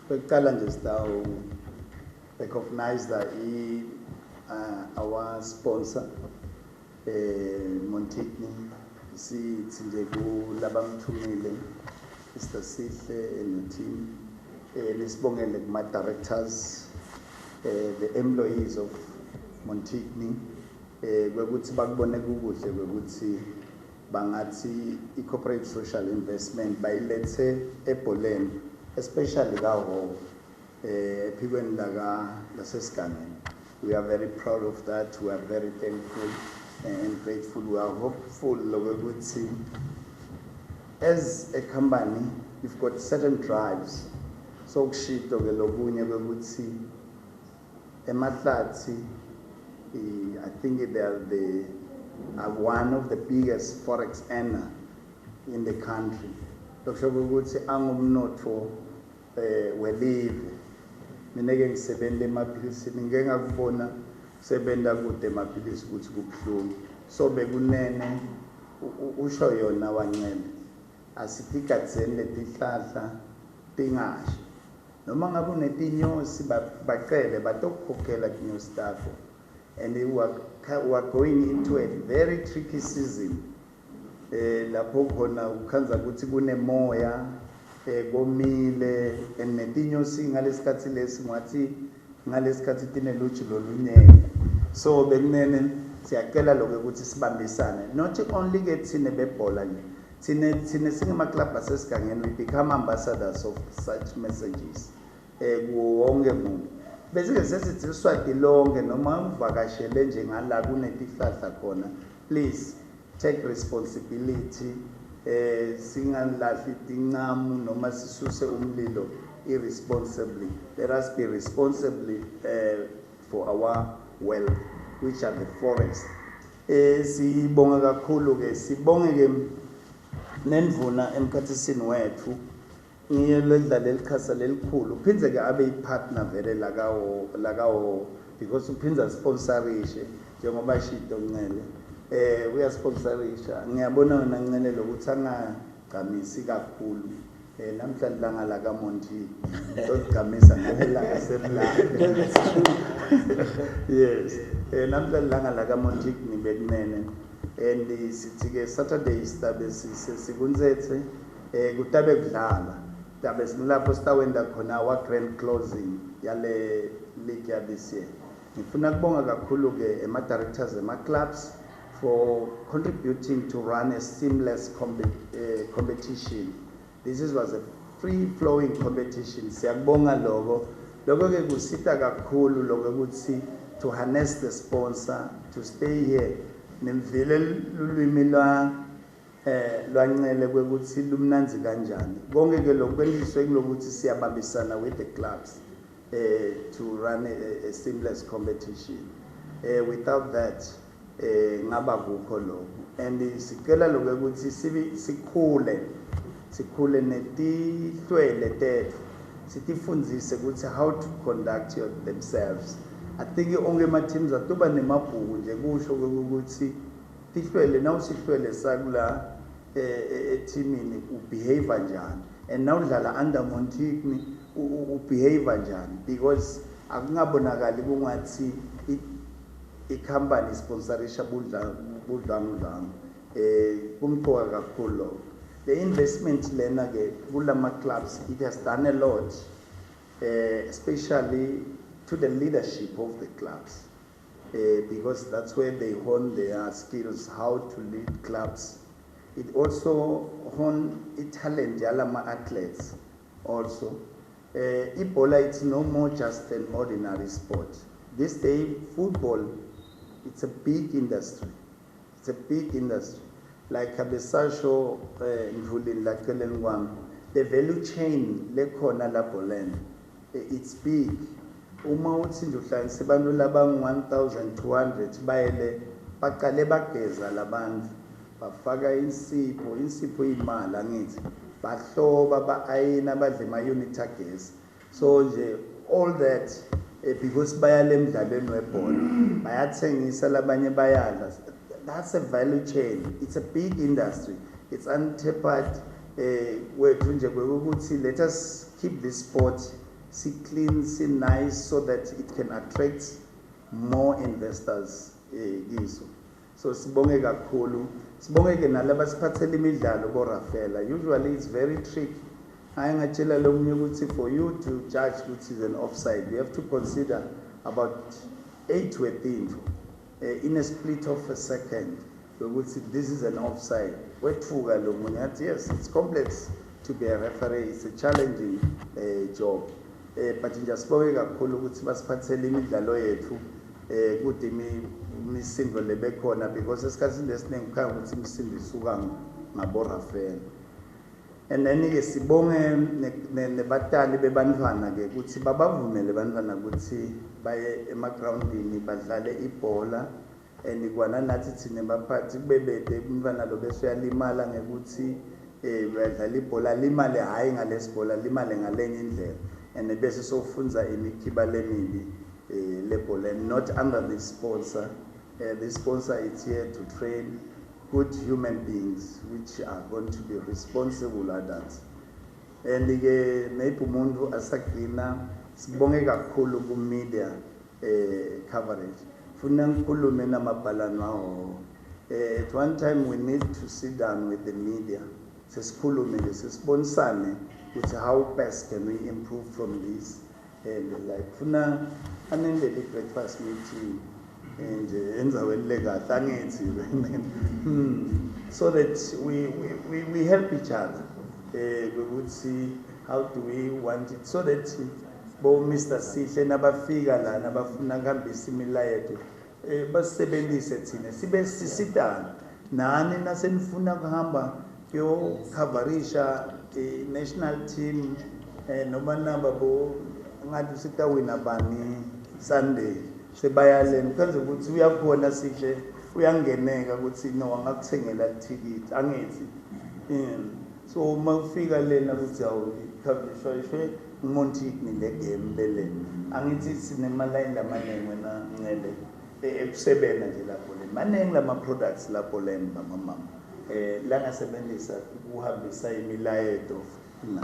Kwekuqala nje sitawu recognize that our sponsor, Montigny. Sithi nje kulabamthumile, Mr Sihle and the team, nisibongele kuma directors, the employees of Montigny, kwekuthi bakubone kukuhle kwekuthi bangathi i-corporate social investment bayilethe ebholeni, especially kaHhohho, ephikweni laka lasesigangeni. We are very proud of that. We are very thankful and grateful. We are hopeful lokuthi as a company you've got certain drives. So kushito ke lokunye kwekuthi emahlathi, I think they are one of the biggest forex earner in the country. Lokusho ukuthi angumnotfo welive. Mina ke ngisebenza emaphilisini, ngike ngakubona sebenta kude emaphilisi ukuthi kubuhlungu. So bekunene usho yona wancele, asitigadzeni letihlahla tingashi, noma ngabe unetinyosi, bacele batokukhokhela tinyosi takho. And we are going into a very tricky season, lapho khona ukhandza ukuthi kunemoya, komile, and netinyosi ngalesikhathi lesi ngathi ngalesikhathi tineluju lolunyenti. So bekunene siyacela lokho ukuthi sibambisane, not only ke thine bebhola nje, thine singema-club asesigangeni, we become ambassadors of such messages kuwo wonke umuntu. Bese-ke sesithi Liswati lonke, noma uvakashele nje ngala kunetihlahla khona, please take responsibility, singalahli tincamu noma sisuse umlilo irresponsibly. Let us be responsibly for our wealth, which are the forest. Sibonga kakhulu ke, sibonge ke nendvuna emkhathisini wethu, ngiye ledlala elikhasa lelikhulu, phindze ke abe i-partner vele lakawo because uphinza sponsorishe njengoba shito Ncele, uyasponsorisha. Ngiyabona wena Ncele lokuthi angagcamisi kakhulu. Namhlanje langa la kaMonti, togcamisa ngalelanga semlando. Yes, namhlanje langa la kaMonti nibekunene, and sithi ke Saturday sitabe sikuntsetse, kutabe kudlala, tabe silapho sitawenda khona our grand closing yale league ya this year. Ngifuna kubonga kakhulu ke ema directors ema clubs for contributing to run a seamless competition. This was a free flowing competition. Siyakubonga lokho. Lokho ke kusita kakhulu lokho ukuthi to harness the sponsor to stay here. Nemvile lulwimi lwa lwancele kwekuthi lumnandzi kanjani. Konke ke lokho kwentiswe kulokuthi siyabambisana with the clubs to run a seamless competition. Without that, ngaba kukho lokho. And sicela lokho ukuthi sibi sikhule netihlwele tetfu, sitifundzise ukuthi how to conduct themselves. I think onke ama teams atuba nemabhuku nje kusho ukuthi tihlwele, nawusihlwele sakula ethimini ubehave njani, and nawudlala under Montigny ubehave njani, because akungabonakali kungathi i-company sponsorisha budlangudlangu. Kumqoka kakhulu lokho. The investment lena ke kulama clubs, it has done a lot, especially to the leadership of the clubs, because that's where they hone their skills, how to lead clubs. It also hone talent yalama athletes also. Ibhola, it's no more just an ordinary sport. This day, football, it's a big industry. It's a big industry. Like abesasho Ndvulini laceleni kwami, the value chain lekhona lapho lena, it's big. Uma uthi nje uhlanganise abantu labangu 1200, bayele baqale bageza labantu, bafaka insipho, insipho imali angithi, bahloba, ba-ayina, badla ama-unit agesi. So nje all that, because bayale emdlalweni webhola, bayathengisa, labanye bayadla. That's a value chain. It's a big industry. It's untapped. Wethu nje kwekuthi let us keep this sport. Si clean, si nice, so that it can attract more investors kiso. So sibonge kakhulu, sibonge ke nalabasiphathela imidlalo bo-Rafela. Usually it's very tricky. Hayi, ngatshela lo munye ukuthi for you to judge ukuthi is an offside, you have to consider about eight wetintfo in a split of a second ukuthi this is an offside. Wetfuka lo munye, athi yes, it's complex to be a referee, it's a challenging job. But nje asibonge kakhulu ukuthi basiphathele imidlalo yethu kude imisindo lebekhona, because esikhathini lesiningi kukhanya ukuthi imisindo isuka ngabo-Rafela. And then ke sibonge nebatali bebantwana ke ukuthi babavumele bantwana ukuthi baye emagrawundini badlale ibhola. And kwana nathi thine baphathi kube bede umntwana lo bese uyalimala ngekuthi uyadlala ibhola, limale hhayi ngalesibhola, limale ngalenye indlela, and bese sowufunza imikhiba lemibi lebhola, and not under this sponsor. This sponsor is here to train good human beings which are going to be responsible adults. And ke maybe umuntu asagcina, sibonge kakhulu ku media coverage. Funa ngikhulume namabhalani wawo. At one time we need to sit down with the media, sesikhulume nje, sesibonisane ukuthi how best can we improve from this. And like funa anendele i-breakfast meeting nje endzaweni lekahle, angithi, so that we help each other ukuthi how do we want it, so that bo Mr Sihle nabafika la nabafuna kuhambisa imilayeto basebenzise thina, sibe sisitana nani nasenifuna kuhamba kuyocoverisha i-national team noma naba bo ngathi sitawina bani Sunday, sebayaleni kwenza ukuthi uyakhona Sihle, uyangeneka ukuthi no, angakuthengela ithikithi, angithi? So uma ufika lena ukuthi awu ikhavishwa uMontigny le game lele, angithi sinemalayini lamaningi wena Ncele ekusebena nje lapho le maningi lama products lapho leni bamamama langasebenzisa ukuhambisa imilayeto na.